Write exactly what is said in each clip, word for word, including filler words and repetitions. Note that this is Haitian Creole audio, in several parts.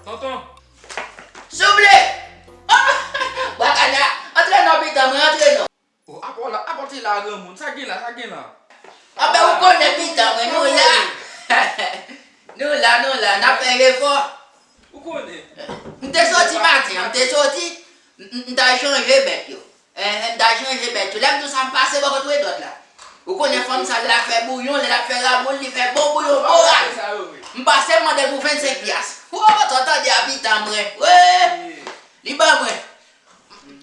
Tonton. Souple! Bwa Kana, antre non, pitit mwen, antre non. Oh, apò la, apò te la, granmoun. Sa gen la, sa gen la? Anben, ou konnen, pitit mwen, nou la. Nou la, nou la, n ap fè efò. Ou konnen. M te soti maten, m te soti, m, m, m t al chanje bèt yo. Enhen, m t al chanje bèt yo. Lè m di w sa, m pase bò kote Edward la. Ou konnen fanm sa, lè l ap fè bouyon, lè l ap fè ragout, li fè bon bouyon, bon ragout. M pase, m mande pou vennsenk pyas. Wo, tonton, tande a pitit mwen. Wi. Li ban mwen.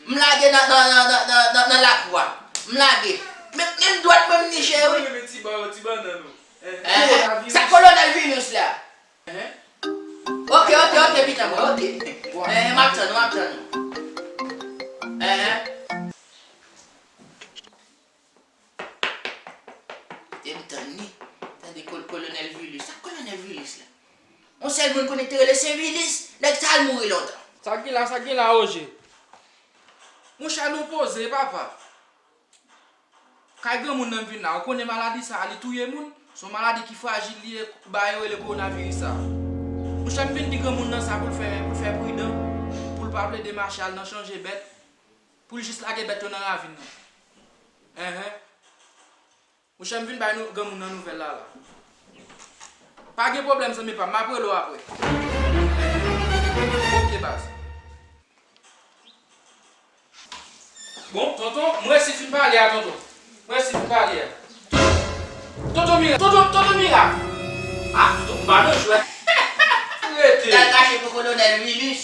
M lage nan, nan, nan, nan, nan, nan, nan lakou a. M lage. Men, men dwèt mwen m niche, wi. Mwen renmen ti ba-, ti bannann ou. Enhen. Sa kolonèl Vilus la. Enhen. Ok, ok, ok, pitit mwen, ok. Enhen, m ap tann ou, m ap tann ou. Enhen. Te m tann li. Tande kol-, kolonèl Vilus. Sa kolonèl Vilus la? Yon sèl moun konnen ki te rele Sen Vilus, nèg sa al mouri lontan. Sa k gen la, sa k gen la, Roger? Monchè, nou poze, papa. Kay granmoun nan m vin la, ou konnen maladi sa a, li touye moun. Se yon maladi ki frajil li ye, bagay yo rele kowonaviris sa a. Monchè, m vin di granmoun nan sa pou l fè, pou l fè pridan, pou l pa plede mache al nan chanje bèt, pou l jis lage bèt yo nan ravin nan. Enhen. Monchè, m vin bay nou, granmoun nan nouvèl la, la. Pa gen pwoblèm, zanmi pa m, m ap rele w apre. Ok, baz. Bon, tonton, m resi fin pale a, tonton. M resi fin pale a. Tonton Mira, tonton, tonton Mira. Ah, tonton, m pa nan jwèt. Rete. L al kache pou kolonèl Vilus.